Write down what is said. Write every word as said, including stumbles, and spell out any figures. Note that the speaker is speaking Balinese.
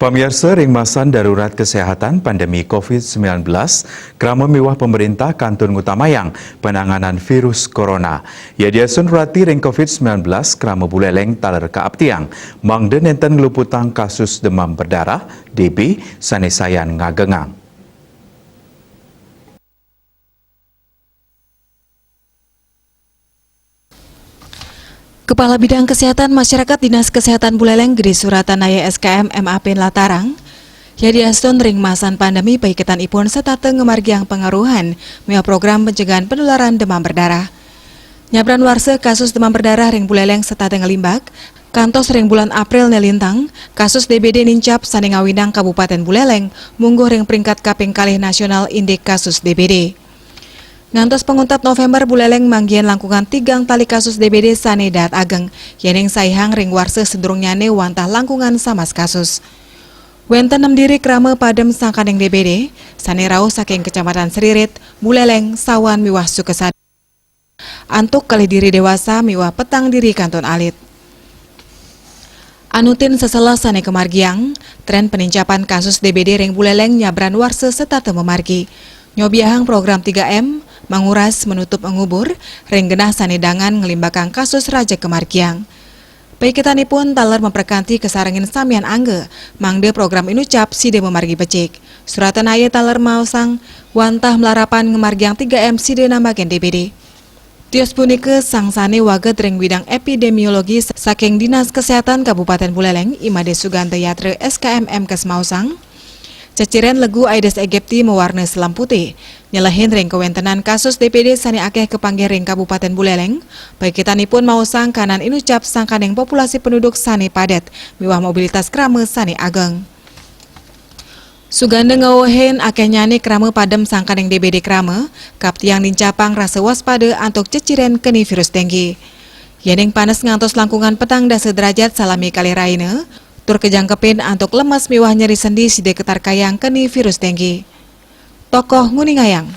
Pamiarsa, ring masan darurat kesehatan pandemi covid sembilan belas, krama miwah pemerintah kantun ngutamayang penanganan virus corona. Yadiastun rati ring covid sembilan belas, krama Buleleng taler kaaptiang mangda nenten ngluputang kasus demam berdarah, D B, sane sayan ngagengang. Kepala Bidang Kesehatan Masyarakat Dinas Kesehatan Buleleng Gede Suratanaya S K M M A P nlatarang, yadiastun ring masan pandemi paiketan ipun setata ngamargiang pangaruhan miwah program pencegahan penularan demam berdarah. Nyabran warsa kasus demam berdarah ring Buleleng setata nglimbak, kantos ring bulan April ne lintang, kasus D B D nincap sane ngawinang Kabupaten Buleleng mungguh ring peringkat kaping kalih nasional indik kasus D B D. Ngantos panguntat November, Buleleng manggihin langkungan tigang tali kasus D B D sane daat ageng, yening saihang ring warsa sadurungnyane wantah langkungan samas kasus. Wenten nem diri krama padem sangkaning D B D, sane rauh saking Kecamatan Seririt, Buleleng, Sawan miwah Sukasada. Antuk kalih diri dewasa miwah petang diri kantun alit. Anutin seselah sane kamargiang, tren penincapan kasus D B D ring Buleleng nyabran warsa setata mamargi. Nyobiahang program tiga M, manguras, manutup, mangubur, ring genah sane dangan nglimbakang kasus raja kamargiang. Paiketanipun taler maprekanti kasarengin samian angga, mangda program inucap sida mamargi becik. Suratanaya taler maosang, wantah malarapan ngamargiang tiga M sida nambakin D B D. Tios punika sang sane waget ring bidang epidemiologi saking Dinas Kesehatan Kabupaten Buleleng, I Made Suganta Yatra, S K M M Kes maosang, ceciren legu Aedes aegypti mawarna selem putih, nyelehin ring kawentenan kasus D B D sane akeh kapanggih ring Kabupaten Buleleng, paiketanipun maosang kanan inucap sangkaning populasi penduduk sane padet miwah mobilitas krama sane ageng. Suganda ngwewehin akehnyane krama padem sangkaning D B D krama, kaaptiang nincapang rasa waspada antuk ceciren keni virus dengue. Yening panes ngantos langkungan petang dasa derajat salami kalih rahina, tur kajangkepin antuk lemes miwah nyeri sendi sida katarkayang keni virus dengue. Tokoh nguningayang.